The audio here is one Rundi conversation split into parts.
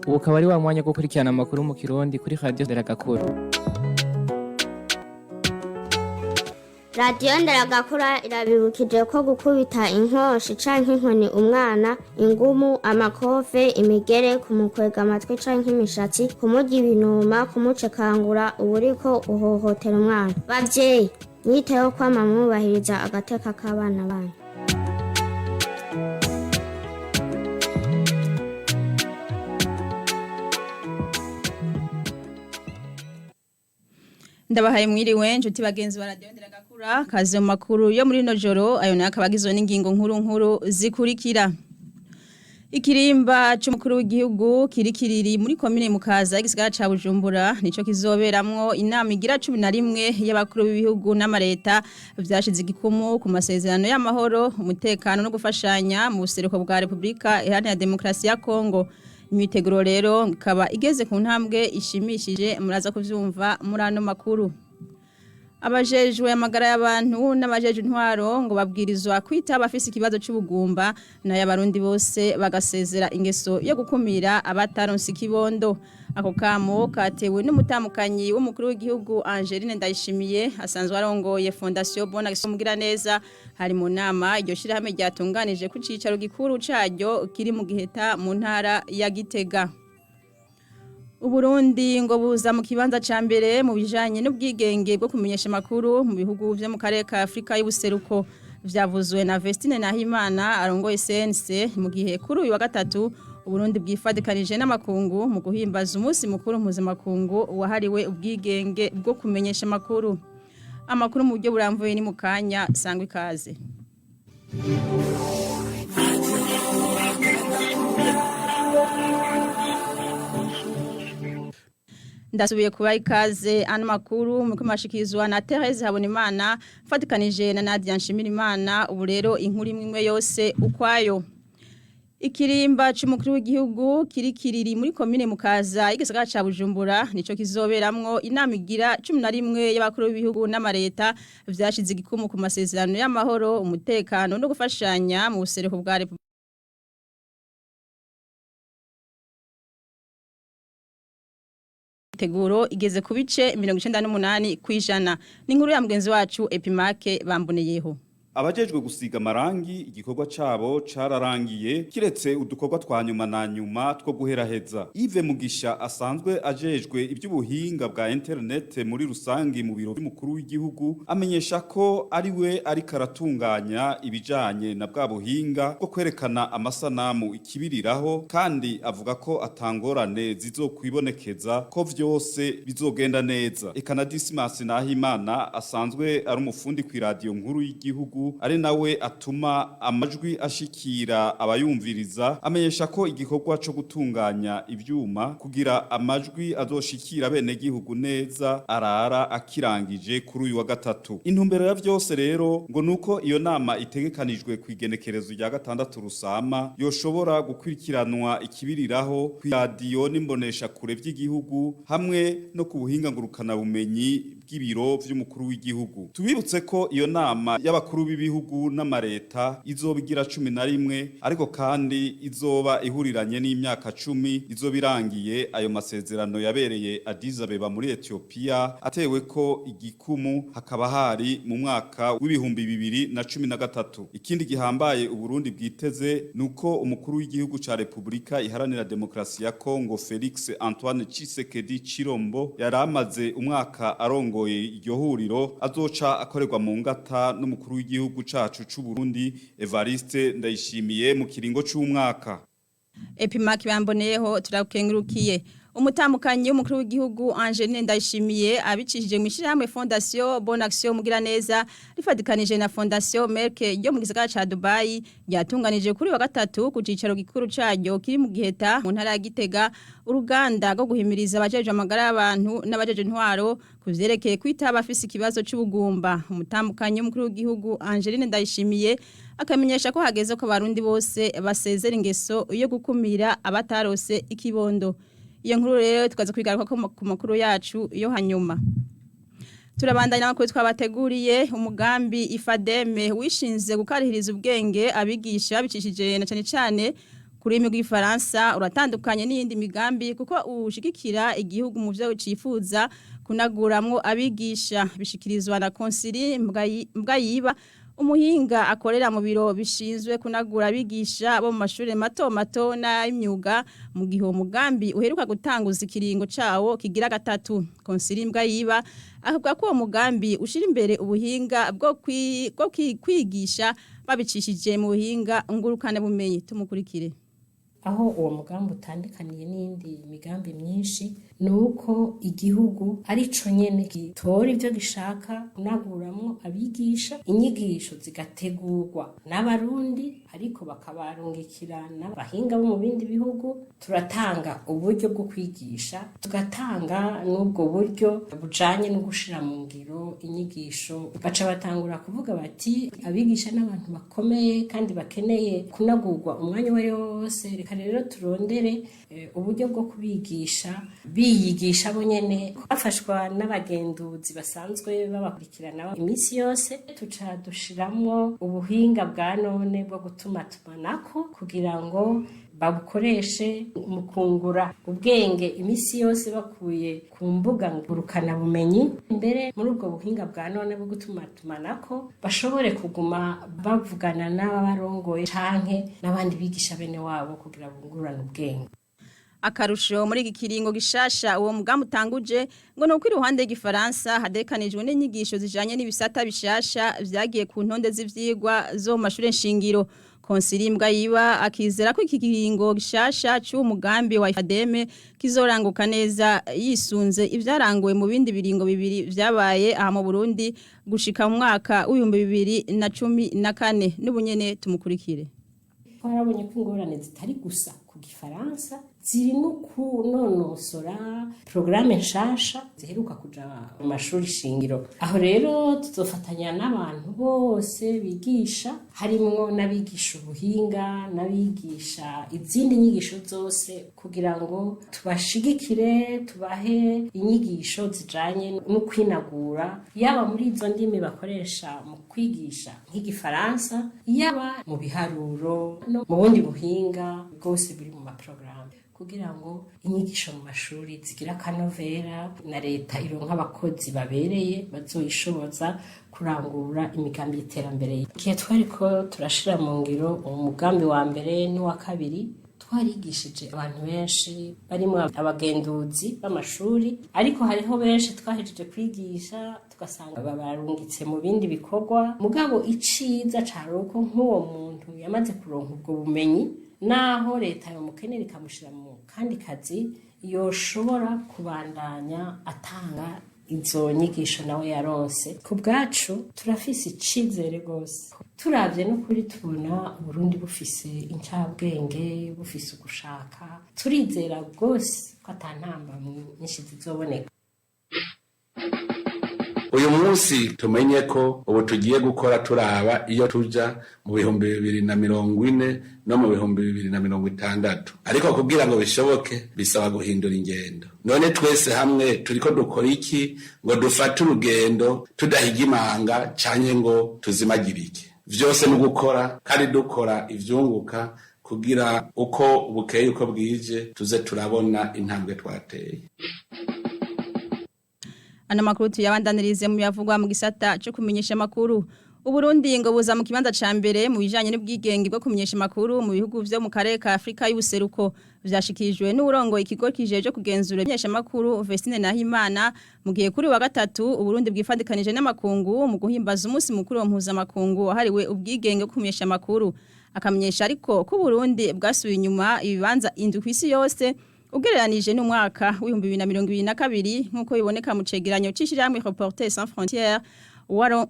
Ubu ukaba ari wa mwanya wo gukurikirana amakuru mu Kirundi kuri Radio Nderagakura. Radiyo Nderagakura irabibukije ko gukubita inkoshi canke inkoni umwana, ingumu, amakofe, imigere, kumukwega amatwi canke imishatsi, kumurya ibinuma, kumucekangura uba uriko uhohotera umwana. Bavyeyi, mwiteho kwama mwubahiriza agateka k'abana banyu. Ndabahaye mwiriwe nshuti bagenzi ba Radio Nderagakura, kaze mu makuru yo muri rino joro. Ayo nayo akaba agizwe n'ingingo nkuru nkuru zikurikira. Ikirimba c'umukuru w'igihugu kiri kiriri muri komine Mukaza, igisagara ca Bujumbura, nico kizoberamwo inama igira 11 y'abakuru b'ibihugu n'amareta vyashize igikumu ku masezerano y'amahoro, umutekano no gufashanya mu buseruko bwa Republika Iharanira Demokarasi ya Kongo. Imyiteguro rero ikaba igeze ku ntambwe ishimishije, muraza kuvyumva muri ano makuru. Abajejwe amagara y'abantu n'abajejwe intwaro ngo babwirizwa kwita abafise ikibazo c'ubugumba, nayo abarundi bose bagasezera ingeso yo gukumira abataronse ikibondo. Ako kamo katewe n'umutamukanyi w'umukuru w'igihugu Angeline Ndayishimiye, asanzwe arongoye Fondation Bonne Action Mugiraneza. Hari mu nama iryo shirahamwe ryatunganije ku cicaro gikuru caryo kiri mu Giheta mu ntara ya Gitega. Uburundi ngo buza mu kibanza ca mbere mu bijanye n'ubwigenge bwo kumenyesha amakuru mu bihugu vyo mu karere ka Afrika y'ubuseruko, vyavuzwe na Vestine Nahimana arongoye CNC, mu gihe kuri uyu wa gatatu Uburundi bwifadikanije n'amakungu mu guhimbaza umunsi mukuru mpuzamakungu wahariwe ubwigenge bwo kumenyesha amakuru. Amakuru mu buryo buramvuye ni mu kanya, sangwa ikaze. Ndasubiye kuba ikaze, ano makuru muko mashikizwa na Therese Habonimana mfatikanije na Nadia Nshimirimana. Ubu rero inkuru imwe yose ukwayo. Ikirimba c'umukuru w'igihugu kiri kiriri muri komine Mukaza, igisagara ca Bujumbura, nico kizoberamwo inama igira 11 y'abakuru b'ibihugu n'amareta vyashize igikumu ku masezerano y'amahoro, umutekano no gufashanya mu buseruko bwa Teguro igeze ku bice 98%. Ni inkuru ya mugenzi wacu Epimake Bamboneyeho. Abajejwe gusiga amarangi igikorwa cabo cararangiye, kiretse udukorwa twa nyuma na nyuma two guheraheza. Yves Mugisha asanzwe ajejwe iby'ubuhinga bwa internet muri rusangi mu biro by'umukuru w'igihugu amenyesha ko ari we ariko aratunganya ibijanye na bwa buhinga bwo kwerekana amasanamu ikibiriraho, kandi avuga ko atangorane zizokwibonekeza, ko vyose bizogenda neza. Eka na Dismas Nahimana asanzwe ari umufundi kw'iradiyo nkuru y'igihugu, ari nawe atuma amajwi ashikira abayumviriza, amenyesha ko igikorwa co gutunganya ivyuma kugira amajwi azoshikira bene gihugu neza arara akirangije kuri uyu wa gatatu. Intumbero ya vyose rero ngo nuko iyo nama itegekanijwe kw'igenekerezo rya 6 Rusama yoshobora gukurikiranwa ikibiriraho kw'iradiyo n'imbonesha kure vy'igihugu hamwe no ku buhinga ngurukana bumenyi bw'ibiro vy'umukuru w'igihugu. Tubibutse ko iyo nama y'abakuru b'ibihugu n'amareta izoba igira 11, ariko kandi izoba ihuriranye n'imyaka 10 izoba irangiye ayo masezerano yabereye Addis Abeba muri Ethiopia atewe ko igikumu, hakaba hari mu mwaka w'2013. Ikindi gihambaye Uburundi bwiteze nuko umukuru w'igihugu ca Republika Iharanira Demokrasi ya Kongo Felix Antoine Tshisekedi Chilombo yaramaze umwaka arongoye iryo huriro azoca akorerwa mu ngata n'umukuru w'igihugu cacu c'u Burundi Evariste Ndayishimiye mu kiringo c'umwaka. Epimaki Bamboneyeho, turakengurukiye. Umutamukanyi w'umukuru w'igihugu Angeline Ndayishimiye abicishije mu ishirahamwe Fondation Bonne Action Mugiraneza rifatikanije na Fondation Merck yo mu gisagara ca Dubai, ryatunganije kuri wa gatatu ku cicaro gikuru caryo kiri mu Giheta mu ntara ya Gitega uruganda rwo guhimiriza abajejwe amagara y'abantu n'abajejwe intwaro kuvyerekeye kwita abafise ikibazo c'ubugumba. Umutamukanyi w'umukuru w'igihugu Angeline Ndayishimiye akamenyesha ko hageze ko abarundi bose basezera ingeso yo gukumira abatarose ikibondo. Iyo nkuru rero tukaza kwigaruka ku makuru yacu yo hanyuma. Turabandanya n'amakuru twabateguriye. Umugambi Ifademe wishinze gukarihiriza ubwenge abigisha bicishije na cane cane Ku rurimi rw'igifaransa uratandukanye n'iyindi migambi kuko ushigikira igihugu mu byo cifuza kunaguramwo abigisha, bishikirizwa na Konsili Mbwayiba, umuhinga akorera mu biro bishinzwe kunagura abigisha bo mu mashuri mato mato n'ay'imyuga, mu gihe uwo mugambi uheruka gutanguza ikiringo cawo kigira gatatu. Konsili Mbwayiba avuga ko uwo mugambi ushira imbere ubuhinga bwo kwigisha babicishije mu buhinga ngurukana bumenyi. Tumukurikire. Aho uwo mugambi utandukaniye n'indi migambi myinshi ni uko igihugu ari co nyene gitora ivyo gishaka kunaguramwo abigisha, inyigisho zigategurwa n'Abarundi ariko bakabarungikira n'abahinga bo mu bindi bihugu. Turatanga uburyo bwo kwigisha, tugatanga n'ubwo buryo bujanye no gushira mu ngiro inyigisho. Baca batangura kuvuga bati abigisha n'abantu bakomeye kandi bakeneye kunagurwa umwanya uwo ari wo wose, reka rero turondere uburyo bwo kubigisha biyigisha bo nyene, bafashwa n'abagenduzi basanzwe babakurikirana iminsi yose. Tuca dushiramwo ubuhinga bwa none bwo gutumatumanako kugira ngo babukoreshe mu kungura ubwenge iminsi yose bakuye ku mbuga ngurukanabumenyi. Mbere muri ubwo buhinga bwa none bwo gutumatumanako bashobore kuguma bavugana n'ababarongoye canke n'abandi bigisha bene wabo kugira bungurane ubwenge. Akarusho muri iki kiringo gishasha uwo mugambi utanguje ngo nuko iruhande y'igifaransa hadekanijwe n'inyigisho zijanye n'ibisata bishasha vyagiye ku ntonde z'ivyigwa zo mu mashure nshingiro. Konsili Mbwayiba akizera ko iki kiringo gishasha c'uwo mugambi wa IFADEM kizoranguka neza yisunze ivyaranguwe mu bindi biringo bibiri vyabaye aha mu Burundi gushika mu mwaka w'2014. N'ubunyene tumukurikire. Twarabonye ko ingorane zitari gusa ku gifaransa, ziri no kunonosora porogaramu nshasha ziheruka kuja mu mashuri shingiro. Aho rero tuzofatanya n'abantu bose bigisha, harimwo n'abigisha ubuhinga n'abigisha izindi nyigisho zose, kugira ngo tubashigikire, tubahe inyigisho zijanye no kwinagura, yaba muri izo ndimi bakoresha mu kwigisha nk'igifaransa, yaba mu biharuro no mu bundi buhinga bwose buri mu maporogaramu, kugira ngo inyigisho mu mashuri zigira akanovera na leta ironka abakozi babereye bazoyishoboza kurangura imigambi y'iterambere. Igihe twariko turashira mu ngiro umugambi wa mbere n'uwa kabiri, twarigishije abantu benshi barimo abagenduzi b'amashuri, ariko hariho benshi twahejeje kwigisha tugasanga babarungitse mu bindi bikorwa. Mugabo iciza cari uko nk'uwo muntu yamaze kuronka ubwo bumenyi, naho leta yomukenera ikamushira mu kandi kazi, yoshobora kubandanya atanga izo nyigisho nawe yaronse. Ku bwacu turafise icizere rwose. Turavye n'ukuri tubona Uburundi bufise incabwenge, bufise ugushaka, turizera rwose ko ata ntambamyi nyinshi zizoboneka. Uyu munsi tumenye ko ubu tugiye gukora turaba iyo tuja mu 2040 no mu 2060, ariko kugira ngo bishoboke bisaba guhindura ingendo. None twese hamwe turiko dukora iki ngo dufate urugendo tudahiga imanga canke ngo tuzimagirike? Vyose ni ugukora kandi dukora ivyunguka, kugira uko bukeye uko bwije tuze turabona intambwe twateye. Ano makuru tuyabandanirize mu yavugwa mu gisata cyo kumenyesha makuru. Uburundi ngo buza mu kibanza ca mbere mu bijanye n'ubwigenge bwo kumenyesha makuru mu bihugu vyo mu karere ka Afrika y'ubuseruko, vyashikirijwe n'urongo ikigo kijeje kugenzura imenyesha makuru, Vestine Nahimana, mu gihe kuri wa gatatu Uburundi bwifandikanije n'amakungu mu guhimbaza umunsi mukuru wa mpuzamakungu wahariwe ubwigenge bwo kumenyesha makuru. Akamenyesha ariko ko Uburundi bwasubiye inyuma ibibanza 7 kw'isi yose ugereranije n'umwaka w'2022, nk'uko biboneka mu cegeranyo c'ishirahamwe Reporters sans frontières.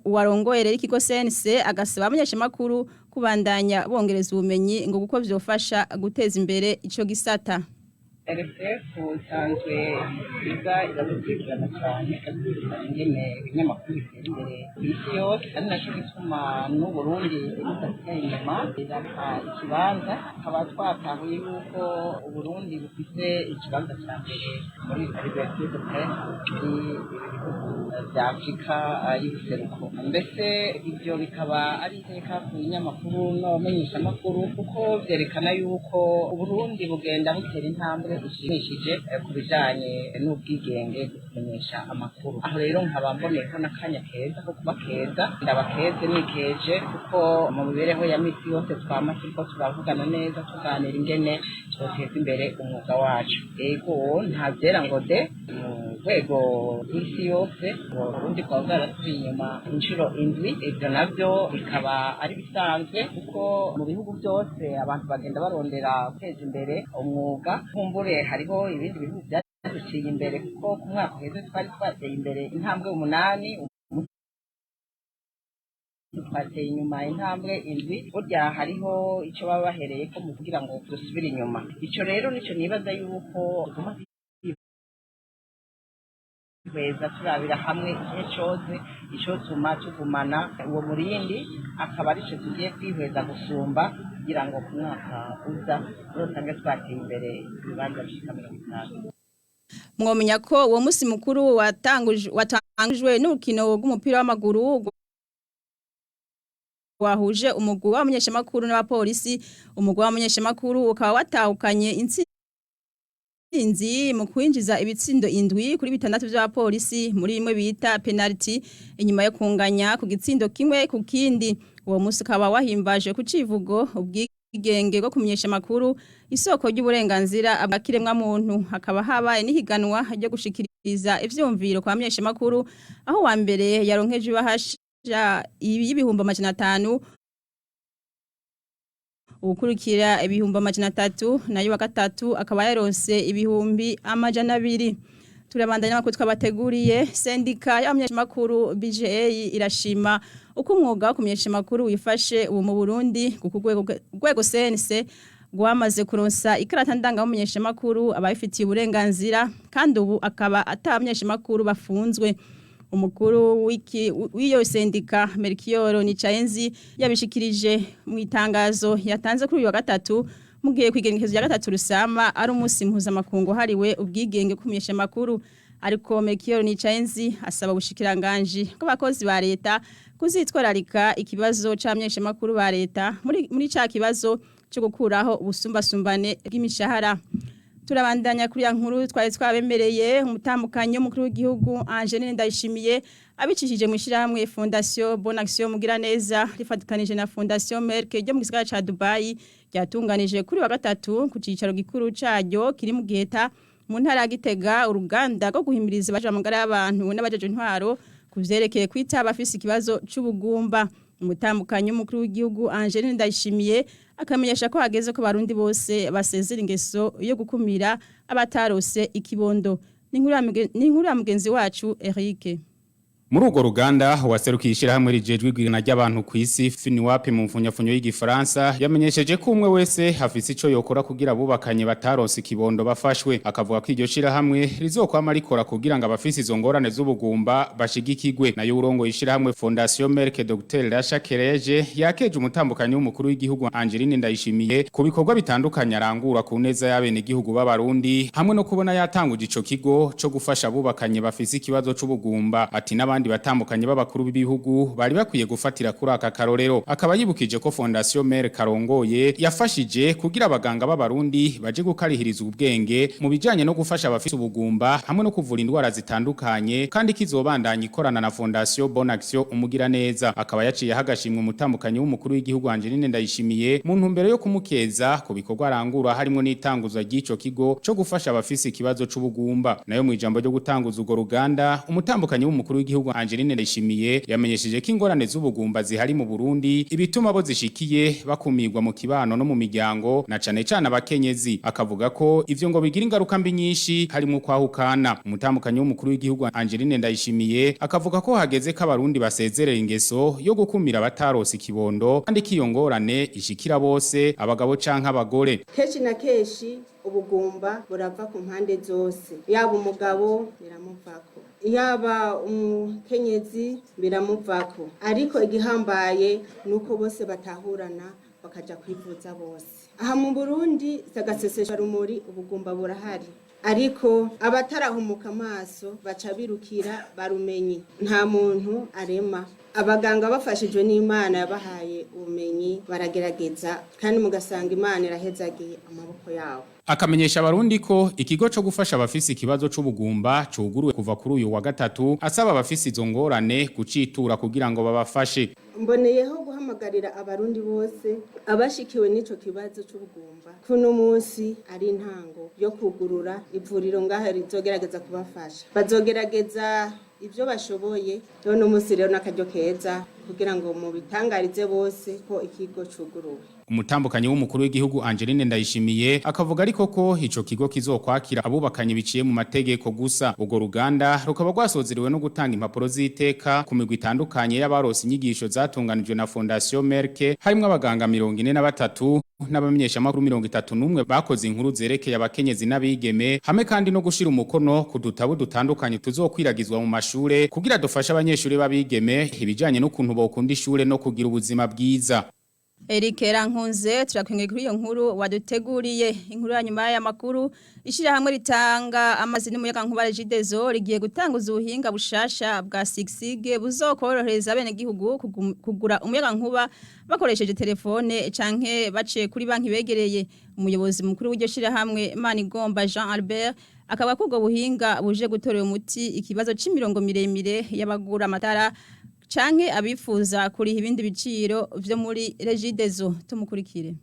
Uwarongoye rero ikigo CNC agasaba abamenyeshamakuru kubandanya bongereza ubumenyi ngo kuko vyofasha guteza imbere ico gisata. RSF isanzwe iza iradukurikirana cyane, ikadukurikirana ingene ibinyamakuru bitera imbere ku isi yose, ari naco gituma n'Uburundi budasigaye inyuma, iraha ikibanza. Tukaba twatahuye yuko Uburundi bufise ikibanza ca mbere muri liberté de presse muri ibi bihugu vya Afrika y'ubuseruko. Mbese ibyo bikaba ari iteka ku binyamakuru n'abamenyeshamakuru, kuko vyerekana yuko Uburundi bugenda butera intambwe ishimishije ku bijanye n'ubwigenge bwo kumenyesha amakuru. Aho rero nkaba mboneyeho n'akanya keza ko kuba keza, ndabakeze nikeje, kuko mu mibereho ya misi yose twama turiko turavugana neza, tuganira ingene twoteza imbere umwuga wacu. Ego, nta vyera ngo de. Mu rwego rw'isi yose Uburundi bwaba bwarasubiye inyuma inshuro indwi. Ivyo navyo bikaba ari bisanzwe, kuko mu bihugu byose abantu bagenda barondera guteza imbere umwuga. Kumbure hariho ibindi bihugu byaduciye imbere, kuko ku mwaka uheze twari twateye imbere intambwe umunani, twateye inyuma intambwe indwi. Burya hariho icyo baba bahereye ko mu kugira ngo dusubire inyuma. Ico rero nico nibaza yuko tuguma twihweza, turabira hamwe igihe cose icotuma tugumana uwo murindi, akaba arico tugiye kwihweza gusumba, kugira ngo ku mwaka uza uzosange twateye imbere ibibanza bishika 50. Mwomenya ko uwo musi mukuru watangujwe n'urukino rw'umupira w'amaguru wahuje umugwi w'abamenyeshamakuru n'abapolisi. Umugwi w'abamenyeshamakuru ukaba watahukanye intsinzi mu kwinjiza ibitsindo 7 kuri 6 vy'abapolisi muri bimwe bita penalty, inyuma yo kunganya ku gitsindo 1 ku kindi. Uwo musi ukaba wahimbaje ku civugo "Ubwigenge bwo kumenyesha amakuru, isoko ry'uburenganzira bwa kiremwa muntu". Hakaba habaye n'ihiganwa ryo gushikiriza ivyumviro kwa bamenyeshamakuru, aho wa mbere yaronkeje ibahasha y'500,000, uwukurikira 300,000, nayo wa gatatu akaba yaronse 200,000. Turabandanya amakuru twabateguriye. Sendika y'abamenyeshamakuru BJA irashima uko umwuga wo kumenyesha amakuru wifashe ubu mu Burundi, kuko urwego CNC rwamaze kuronsa ikarata ndangamenyeshamakuru abayifitiye uburenganzira, kandi ubu akaba ata bamenyeshamakuru bafunzwe. Umukuru w'iyo sendika, Melchior Nicayenzi, yabishikirije mu itangazo yatanze kuri uyu wa gatatu, mu gihe kwigenekerezo rya 3 Rusama ari umunsi mpuzamakungu hariwe ubwigenge kumenyesha amakuru. Ariko Melchior Nicayenzi asaba ubushikiranganji bw'abakozi ba leta kuzitwararika ikibazo c'abamenyeshamakuru ba leta muri ca kibazo cyo gukuraho ubusumbasumbane bw'imishahara. Turabandanya kuri ya nkuru twari twabemereye. Umutambukanyi w'umukuru w'igihugu Angeline Ndayishimiye, abicishije mu ishyirahamwe Fondation Bonne Action Mugiraneza rifatikanije na Fondation Merck ryo mu gisagara ca Dubai, ryatunganije kuri wa gatatu ku cicaro gikuru caryo kiri mu Giheta mu ntara ya Gitega uruganda rwo guhimiriza abaje amagara y'abantu n'abajeje intwaro ku vyerekeye kwita abafise ikibazo c'ubugumba. Umutambukanyi w'umukuru w'igihugu Angeline Ndayishimiye akamenyesha ko hageze ko barundi bose basezera ingeso yo gukumira abatarose ikibondo. Ni inkuru ya mugenzi wacu Eric. Muri urwo ruganda, waserukiye ishyirahamwe rijejwe igwirana ry'abantu ku isi, FINUAP mu mfunyafunyo y'igifaransa, yamenyesheje ko umwe wese afise ico yokora kugira abubakanye bataronse ikibondo bafashwe. Akavuga ko iryo shirahamwe rizokwama rikora kugira ngo abafise izo ngorane z'ubugumba bashigikigwe. Nayo urongoye ishirahamwe Fondation Merck, Dr Rasha Kereje, yakeje umutambukanyi w'umukuru w'igihugu Angeline Ndayishimiye ku bikorwa bitandukanye arangura ku neza y'abenegihugu b'abarundi, hamwe no kubona yatanguje ico kigo co gufasha abubakanye bafise ikibazo c'ubugumba. Ati n'abandi batandukanye b'abakuru b'ibihugu bari bakwiye gufatira kuri aka karorero. Akaba yibukije ko Fondation Merck arongoye yafashije kugira abaganga b'abarundi baje gukarihiriza ubwenge mu bijanye no gufasha abafise ubugumba hamwe no kuvura indwara zitandukanye, kandi kizobandanya ikorana na Fondation Bonne Action Umugiraneza. Akaba yaciye hagashimwe umutambukanyi w'umukuru w'igihugu Angeline Ndayishimiye mu ntumbero yo kumukeza ku bikorwa arangura, harimo n'itanguzwa ry'ico kigo co gufasha abafise ikibazo c'ubugumba. Nayo mu ijambo ryo gutanguza urwo ruganda, umutambukanyi w'umukuru w'igihugu w'igihugu Angeline Ndayishimiye yamenyesheje ko ingorane z'ubugumba zihari mu Burundi, ibituma abo zishikiye bakumirwa mu kibano no mu miryango, na cane cane abakenyezi. Akavuga ko ivyo ngo bigira ingaruka mbi nyinshi, harimo kwahukana. Umutambukanyi w'umukuru w'igihugu Angeline Ndayishimiye akavuga ko hageze ko abarundi basezerera ingeso yo gukumira abatarose ikibondo, kandi ko iyo ngorane ishikira bose, abagabo canke abagore. Kenshi na kenshi ubugumba burava ku mpande zose, yaba umugabo biramuvako, yaba umukenyezi biramuvako, ariko igihambaye ni uko bose batahurana bakaja kwivuza bose. Aha mu Burundi sagasesesha rumuri, ubugumba burahari, ariko abatarahumuka amaso baca birukira barumenyi. Nta muntu arema, abaganga bafashijwe n'Imana yabahaye ubumenyi baragerageza, kandi mugasanga Imana irahezagiye amaboko yabo. Akamenyesha abarundi ko ikigo co gufasha abafise ikibazo c'ubugumba cuguruwe kuva kuri uyu wa gatatu, asaba abafise izo ngorane kucitura kugira ngo babafashe. Mboneyeho guhamagarira abarundi bose abashikiwe n'ico kibazo c'ubugumba kuno munsi ari intango yo kugurura ivuriro ngaho rizogerageza kubafasha, bazogerageza ibyo bashoboye. None umunsi rero n'akaryo keza kugira ngo mubitangarize bose ko ikigo cuguruwe. Umutambukanyi w'umukuru w'igihugu Angeline Ndayishimiye akavuga ariko ko ico kigo kizokwakira abubakanye biciye mu mategeko gusa. Urwo ruganda rukaba rwasozerewe no gutanga impapuro z'iteka ku migwi itandukanye y'abarose inyigisho zatunganijwe na Fondation Merck, harimwo abaganga 43 n'abamenyeshamakuru 31 bakoze inkuru zerekeye abakenyezi n'abigeme, hamwe kandi no gushira umukono ku dutabo dutandukanye tuzokwiragizwa mu mashure kugira dufashe abanyeshure b'abigeme ibijanye n'ukuntu bokunda ishure no kugira ubuzima bwiza. Eric Rankunze, turakwengeye kuri iyo nkuru waduteguriye. Inkuru ya nyuma y'amakuru: ishirahamwe ritanga amazi n'umuyaga nkuba Regideso rigiye gutanguza ubuhinga bushasha bwa Sixig buzokorohereza bene gihugu kugura umuyaga nkuba bakoresheje telefone canke baciye kuri banki begereye. Umuyobozi mukuru w'iryo shirahamwe, Manigomba Jean Albert, akaba kubwo buhinga buje gutorera umuti ikibazo c'imirongo miremire y'abagura amatara canke abifuza kuriha ibindi biciro vyo muri Regideso. Tumukurikire.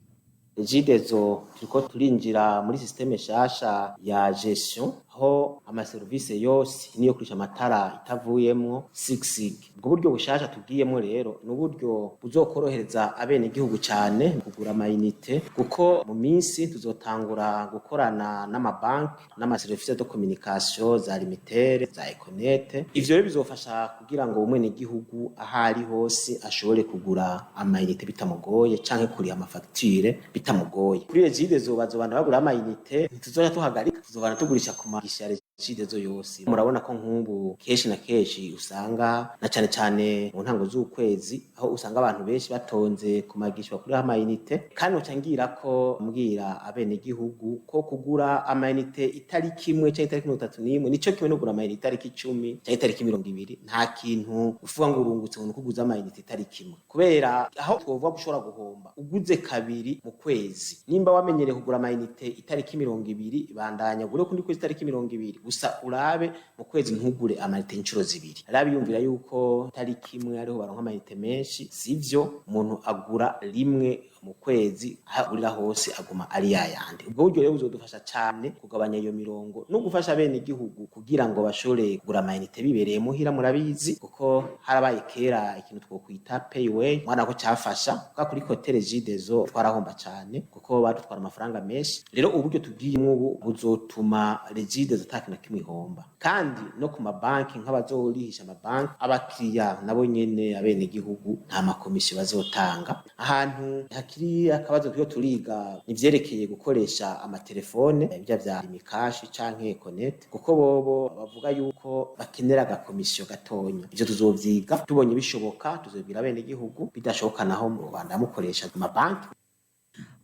Regideso turiko turinjira muri système nshasha ya gestion, aho amaserivisi yose niyo kurisha amatara itavuyemwo 6. Ubwo buryo bushasha tugiyemwo rero ni uburyo buzokorohereza abenegihugu cyane kugura amayinite, kuko mu minsi tuzotangura gukorana n'amabanki n'amaserivisi de communication za Lumitel, za Econet. Ivyo rero bizofasha kugira ngo umwenegihugu aho ari hose ashobore kugura amayinite bitamugoye, canke kuriha amafagitire bitamugoye. Kuri Regideso bazobana bagura amayinite, ntituzoja tuhagarika, tuzobana tugurisha ku magisha ya Regideso yose. Murabona ko nk'ubu kenshi na kenshi usanga, na cane cane mu ntango z'ukwezi, aho usanga abantu benshi batonze ku magisha bakuriho amayinite. Kandi uca ngira ko mbwira abenegihugu ko kugura amayinite itariki 1 canke itariki 31 nico kimwe no kugura amayinite itariki 10 canke itariki 20. Nta kintu uvuga ngo urungutse ngo nukuguza amayinite itariki 1, kubera aho twovuga ko ushobora guhomba uguze kabiri mu kwezi. Nimba wamenyereye kugura amayinite itariki 20, bandanya ugure kundi kwezi itariki 20, gusa urabe mu kwezi ntugure amayinite inshuro zibiri. Arabiyumvira yuko itariki 1 ariho baronka amayinite menshi, sivyo. Umuntu agura rimwe mu kwezi, aho agurira hose aguma ari yayandi. Ubwo buryo rero buzodufasha cane kugabanya iyo mirongo no gufasha bene igihugu kugira ngo bashobore kugura amayinite bibereye muhira. Murabizi kuko harabaye kera ikintu twokwita payway, mwana ko cyafasha kwa kuri côté Regideso twarahomba cane kuko badutwara amafaranga menshi. Rero uburyo tugiyemwo ubu buzotuma Regideso ata kintu na kimwe ihomba. Kandi no ku mabanki, nk'abazorihisha amabanki, abakiriya nabo nyene abene igihugu nta makomisiyo bazotanga. Ahantu hakiri akabazo turiko turiga ivyerekeye gukoresha amatelefone, ibya vya Lumicash canke Econet, kuko bobo bavuga yuko bakenera agakomisiyo gatonya. Ivyo tuzovyiga, tubonye bishoboka tuzobwira bene igihugu, bidashoboka naho mu Rwanda mukoresha amabanki.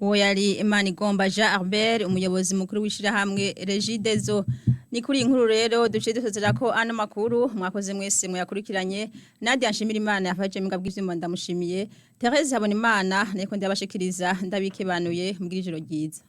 Uwo yari Imanigomba Jean Albert, umuyobozi mukuru w'ishirahamwe Regideso. Ni kuri iyi nkuru rero duce dusozera ko ano makuru. Mwakoze mwese muyakurikiranye. Nadia Nshimira Imana yafaje mu bw'ivyuma, ndamushimiye. Therese Habonimana niko ndabashikiriza, ndabikebanuye, mugira ijoro ryiza.